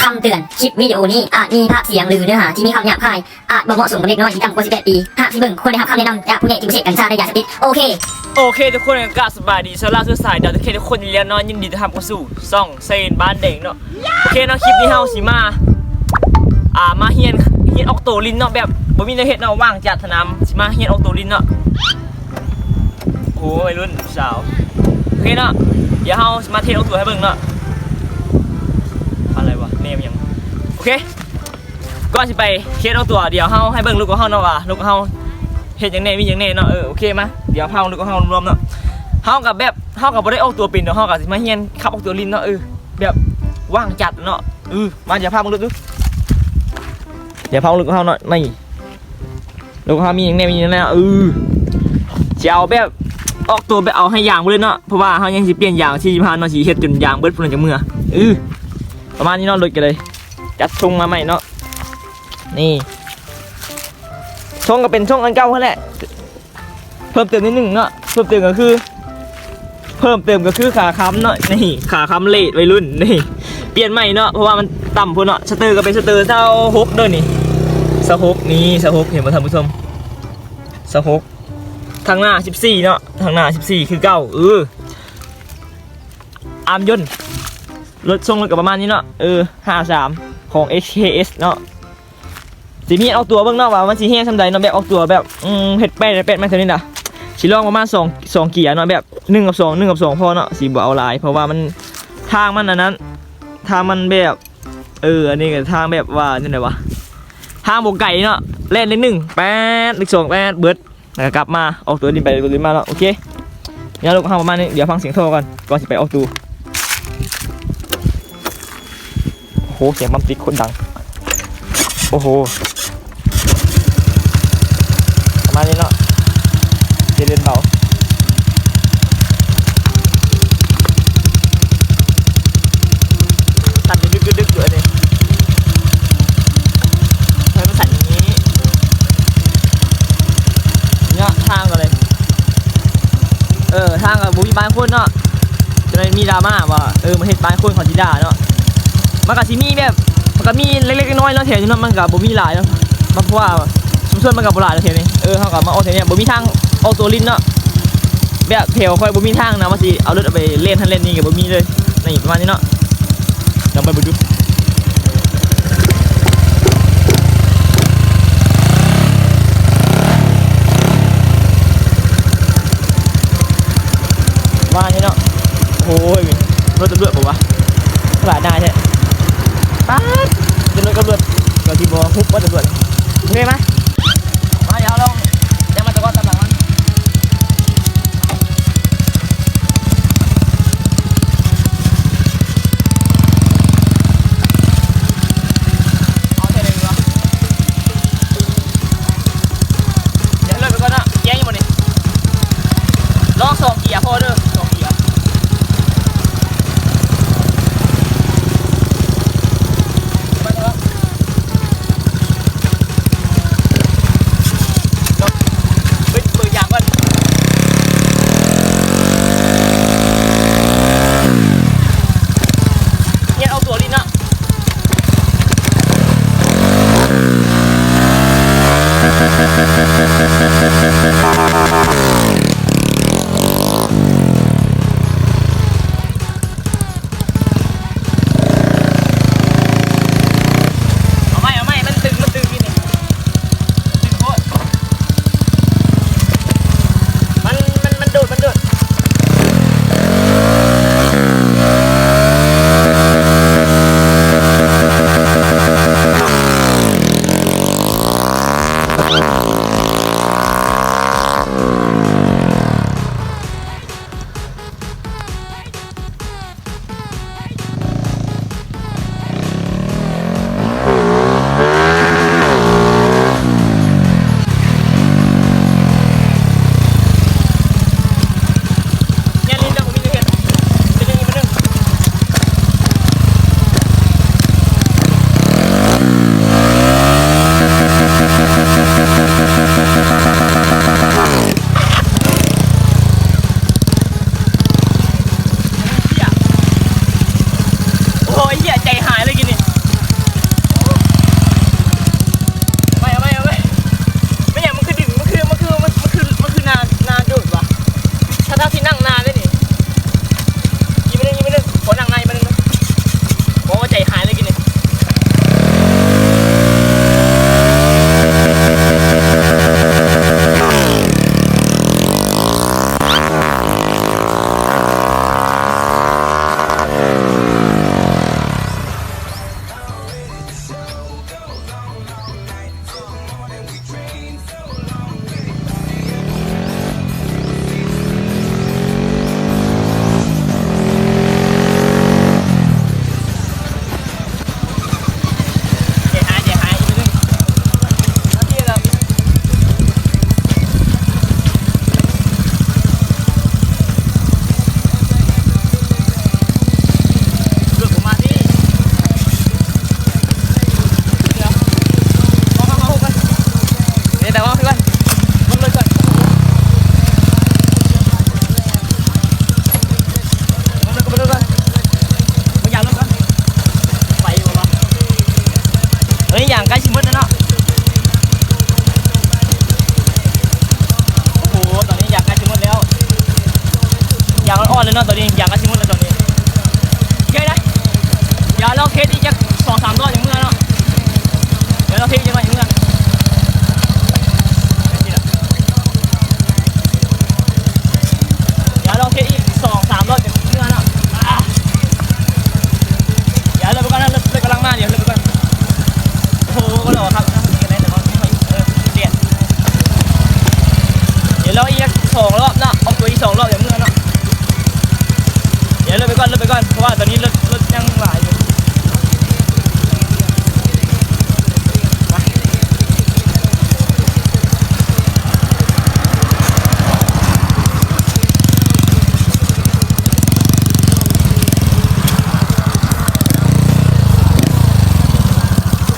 ຄຳເຕືອນ, ຄລິບວິດີໂອນີ້ອາດມີພາບສຽງ ຫຼື ເນື້ອຫາທີ່ມີຄຳຫຍາບຄາຍ, ອາດບໍ່ເໝາະສົມກັບເດັກນ້ອຍທີ່ຕ່ຳກວ່າສິບແປດປີ. ຫາກຊິເບິ່ງ ຄວນໄດ້ຮັບຄຳແນະນຳຈາກຜູ້ແນະທີ່ປະເສດກັນຊາໄດ້ຢາເສບຕິດ. ໂອເຄ. ໂອເຄ ທຸກຄົນ ກໍສະບາຍດີ ຊາວລາວເຊື້ອສາຍດາວຕະເຄນ ທຸກຄົນ ຍິນດີຕ້ອນຮັບເຂົ້າສູ່ຊ່ອງ ໄຊເອັນ ບ້ານແດງເນາະ. ໂອເຄເນາະ, ຄລິບນີ້ເຮົາຊິມາ ອ່າ ມາຮຽນ ຮຽນອອກໂຕຫຼິ້ນເນາະ, ແບບບໍ່ມີແນວເຮັດເນາະ, ວ່າງຈັດຫັ້ນນະ, ຊິມາຮຽນອອກໂຕຫຼິ້ນເນາະ. ໂອ້ ໄວລຸ້ນສາວ. ໂອເຄເນາະ, ດຽວເຮົາຊິມາເທສອອກໂຕໃຫ້ເບິ່ງເນາະ. ອະໄລວະ ແນວຫຍັງ? ໂອເຄ. ກ່ອນຊິໄປເທສອອກໂຕ, ດຽວເຮົາໃຫ້ເບິ່ງລົດຂອງເຮົາເນາະ ວ່າລົດຂອງເຮົາເຮັດຫຍັງແດ່ ມີຫຍັງແດ່ເນາະ. ເອີ ໂອເຄ ມາ ດຽວເຮົາເອົາລົດຂອງເຮົາລວມເນາະ. ເຮົາກໍແບບ ເຮົາກໍບໍ່ໄດ້ອອກໂຕເປັນດອກ, ເຮົາກໍຊິມາຮຽນຂັບອອກໂຕຫຼິ້ນເນາະ. ເອີ ແບບວ່າງຈັດເນາະ. ເອີ ມາ ດຽວພາເບິ່ງລົດດູ, ດຽວພາເບິ່ງລົດຂອງເຮົາເນາະ. ນີ້ ລົດຂອງເຮົາມີຫຍັງແດ່ ມີຫຍັງແດ່. ເອີ ຊິເອົາແບບອອກໂຕແບບເອົາໃຫ້ຢາງເບິດເລີຍເນາະ, ເພາະວ່າເຮົາຍັງຊິປ່ຽນຢາງ ສີ່ສິບພັນເນາະ, ຊິເຮັດຈົນຢາງເບິດ ພຸ້ນນະ ຈັ່ງເມືອ. ເອີ ປະມານນີ້ເນາະ, ລົດກໍເລີຍຈັດຊົງມາໃໝ່ເນາະ. ນີ້ ຊົງກໍເປັນຊົງອັນເກົ່າຫັ້ນແຫຼະ, ເພີ່ມເຕີມນິດໜຶ່ງເນາະ. ເພີ່ມເຕີມກໍຄື ເພີ່ມເຕີມກໍຄືຂາຄ້ຳເນາະ. ນີ້ ຂາຄ້ຳເລດໄວລຸ້ນ ນີ້ ປ່ຽນໃໝ່ເນາະ, ເພາະວ່າມັນຕ່ຳໂພດເນາະ. ສະເຕີກໍເປັນສະເຕີຊາວຫົກເດີນີ້, ຊາວຫົກ ນີ້ ຊາວຫົກ ເຫັນບໍ່ທ່ານຜູ້ຊົມ? ຊາວຫົກ. ທາງໜ້າສິບສີ່ເນາະ, ທາງໜ້າສິບສີ່ຄືເກົ່າ. ເອີ ອາມຍົນ ລົດຊົງລົດກໍປະມານນີ້ເນາະ. ເອີ ຫ້າສາມ ຂອງ ເອັສ ເຄ ເອັສ ເນາະ. ຊິມີອອກຕົວເບິ່ງເນາະ ວ່າມັນຊິແຮງສ່ຳໃດເນາະ, ແບບອອກຕົວແບບ ອືມ ເຮັດແປດ ແປດແມັດສ່ຳນີ້ນະ. ຊິລອງປະມານສອງ ສອງເກຍເນາະ, ແບບໜຶ່ງກັບສອງ ໜຶ່ງກັບສອງພໍເນາະ, ຊິບໍ່ເອົາຫຼາຍ ເພາະວ່າມັນ ທາງມັນອັນນັ້ນ ທາງມັນແບບ ເອີ ອັນນີ້ກໍທາງແບບວ່າຈັ່ງໃດວະ ທາງບໍ່ໄກເນາະ, ແລ່ນເລກໜຶ່ງ ແປດ ເລກສອງ ແປດ ເບິດ. ແລ້ວກໍກັບມາ ອອກຕົວຫຼິ້ນໄປຕົວຫຼິ້ນມາເນາະ. ໂອເຄ ແນວລົດເຮົາປະມານນີ້, ດຽວຟັງສຽງທໍ່ກ່ອນ ກ່ອນຊິໄປອອກຕົວ. ໂອ້ໂຫ ສຽງບັມຕິກໂຄດດັງ. ໂອ້ໂຫ ປະມານນີ້ເນາະ, ເຈເລັນເບົາ. ສັ່ນດຶກໆຢູ່ອັນນີ້, ໃຫ້ມັນສັ່ນຢ່າງນີ້ເນາະ. ທາງກໍເລີຍ ເອີ ທາງກໍບໍ່ມີບ້ານຄົນເນາະ, ຈະໄດ້ມີດຣາມາວ່າ ເອີ ມາເຮັດບ້ານຄົນເຂົາຊິດ່າເນາະ. ມັນກໍຊິມີແບບ ມັນກໍມີເລັກໆນ້ອຍໆເນາະ ແຖວນີ້ເນາະ, ມັນກໍບໍ່ມີຫຼາຍເນາະ, ເພາະວ່າຊຸມຊົນມັນກໍບໍ່ຫຼາຍເນາະແຖວນີ້. ເອີ ເຮົາກໍມາອອກແຖວນີ້ ບໍ່ມີທາງອອກຕົວຫຼິ້ນເນາະ. ແບບແຖວຂ້ອຍບໍ່ມີທາງນະ ວ່າຊິເອົາລົດໄປເລ່ນຫັ້ນເລ່ນນີ້ກໍບໍ່ມີເລີຍ. ນີ້ປະມານນີ້ເນາະ, ລອງໄປເບິ່ງດູ. ປະມານນີ້ເນາະ. ໂອ້ຍ ລົດຕຳຫຼວດບໍ່ວະ? ຫຼາຍໜ້າແທ້. ປາດ ເປັນລົດຕຳຫຼວດ ກໍຊິບໍ່ຮຸບວ່າຕຳຫຼວດ. ໂອເຄ ມາ. ມາ ດຽວເຮົາລອງ ດຽວມາຕະກອນຕາມຫຼັງມັນ. ເອົາເທື່ອໜຶ່ງດີກວ່າ. ດຽວເລີກໄປກ່ອນເນາະ. ແຈ້ງຢູ່ບໍ່ນີ້? ລອງສອງເກຍພໍເດີ ສອງເກຍ. ມາເຖາະ. ອ່ອນແລ້ວເນາະ ຕອນນີ້ ຢາງກໍຊິໝົດແລ້ວຕອນນີ້. ໂອເຄໄດ໋ ດຽວລອງເທສອີກຈັກສອງສາມຮອບ ຈັ່ງເມືອເນາະ. ດຽວລອງເທສອີກຈັກໜ້ອຍ ຈັ່ງເມືອ. ດຽວລອງເທສອີກສອງສາມຮອບ ຈັ່ງເມືອເນາະ. ດຽວເລີກໄປກ່ອນເນາະ ເລີກ ເລີກກຳລັງມາ ດຽວເລີກໄປກ່ອນ. ໂອ້ໂຫ ກໍລອຄັບ ເອີ ດຽວລອງອີກສອງຮອບເນາະ ອອກຕົວອີກສອງຮອບ ຈັ່ງເມືອເນາະ. ດຽວເລີກໄປກ່ອນ ເລີກໄປກ່ອນ ເພາະວ່າຕອນນີ້ລົດ ລົດຍັງຫຼາຍຢູ່.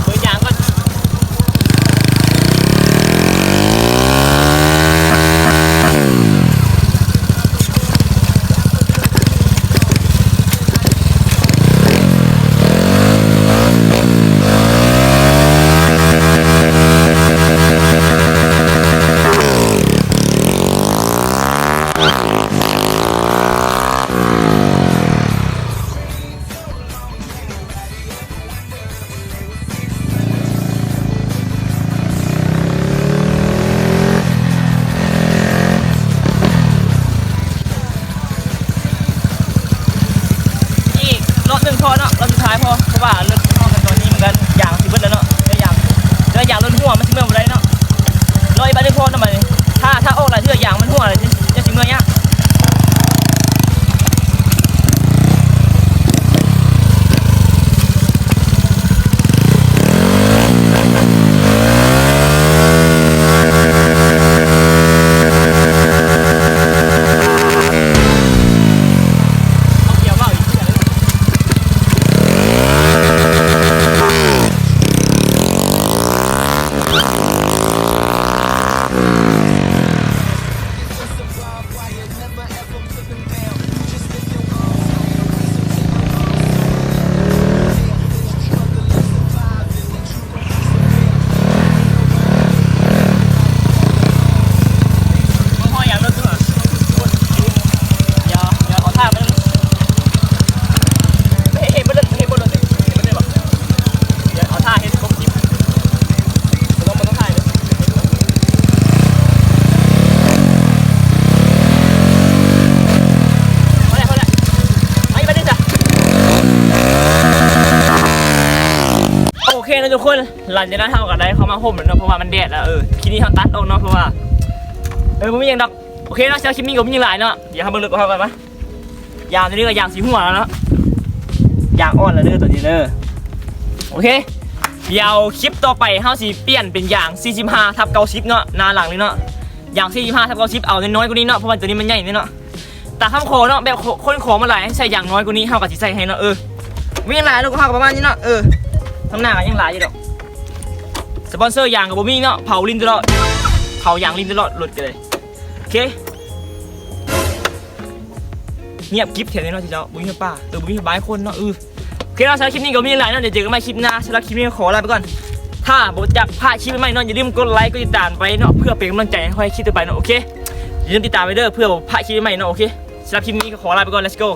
ເບິ່ງຢາງກ່ອນ. ອີກຮອບໜຶ່ງພໍເນາະ ຮອບສຸດທ້າຍພໍ ເພາະວ່າລົດເຮົາຕອນນີ້ມັນກໍຢາງຊິເບິດແລ້ວເນາະ ແຕ່ຢາງ ແຕ່ຢາງລົດຮົ່ວ ມັນຊິເມືອບໍ່ໄດ້ເນາະ. ລໍອີກບາດໜຶ່ງພໍເນາະ ບາດນີ້ ຖ້າ ຖ້າອອກຫຼາຍເທື່ອ ຢາງມັນຮົ່ວ ຈັ່ງຊິເມືອຍາກ. ໂອເຄເນາະທຸກຄົນ ຫຼັງຈາກນັ້ນເຮົາກໍໄດ້ເຂົ້າມາຮົ່ມແລ້ວເນາະ ເພາະວ່າມັນແດດແລ້ວ. ເອີ ຄລິບນີ້ເຮົາຕັດອອກເນາະ ເພາະວ່າ ເອີ ບໍ່ມີຫຍັງດອກ. ໂອເຄເນາະ ສຳລັບຄລິບນີ້ກໍບໍ່ມີຫຍັງຫຼາຍເນາະ. ດຽວເຮົາເບິ່ງລົດຂອງເຮົາກ່ອນມາ. ຢາງຕົວນີ້ກໍຢາງຊິຮົ່ວແລ້ວເນາະ ຢາງອ່ອນແລ້ວເດີ ຕົວນີ້ເດີ. ໂອເຄ ດຽວຄລິບຕໍ່ໄປເຮົາຊິປ່ຽນເປັນຢາງສີ່ສິບຫ້າທັບເກົ້າສິບເນາະ ໜ້າຫຼັງນີ້ເນາະ. ຢາງສີ່ສິບຫ້າທັບເກົ້າສິບ ເອົານ້ອຍໆກວ່ານີ້ເນາະ ເພາະວ່າຕົວນີ້ມັນໃຫຍ່ນີ້ເນາະ. ຕາມຄຳຂໍເນາະ ແບບຄົນຂໍມາຫຼາຍໃຫ້ໃສ່ຢາງນ້ອຍກວ່ານີ້ ເຮົາກໍຊິໃສ່ໃຫ້ເນາະ. ເອີ ບໍ່ມີຫຍັງຫຼາຍເນາະ ເຮົາກໍປະມານນີ້ເນາະ. ເອີ ທາງໜ້າກໍຍັງຫຼາຍຢູ່ດອກ ສະປອນເຊີຢາງກໍບໍ່ມີເນາະ ເຜົາຫຼິ້ນຕະຫຼອດ ເຜົາຢາງຫຼິ້ນຕະຫຼອດ ລົດກໍເລີຍ. ໂອເຄ ງຽບກິບແຖວນີ້ເນາະ ທີ່ເຈົ້າ ບໍ່ມີຄົນປ່າ ເອີ ບໍ່ມີຄົນບາຍຄົນເນາະ. ເອີ ໂອເຄເນາະ ສຳລັບຄລິບນີ້ກໍມີຫຼາຍເນາະ ດຽວເຈີກັນໃໝ່ຄລິບໜ້າ. ສຳລັບຄລິບນີ້ຂໍລາໄປກ່ອນ. ຖ້າບໍ່ຢາກພາດຄລິບໃໝ່ເນາະ ຢ່າລືມກົດໄລ ກົດຕິດຕາມໄວ້ເນາະ ເພື່ອເປັນກຳລັງໃຈໃຫ້ຂ້ອຍຄລິບຕໍ່ໄປເນາະ. ໂອເຄ ຢ່າລືມຕິດຕາມໄວ້ເດີ ເພື່ອບໍ່ພາດຄລິບໃໝ່ເນາະ. ໂອເຄ ສຳລັບຄລິບນີ້ກໍຂໍລາໄປກ່ອນ let's go.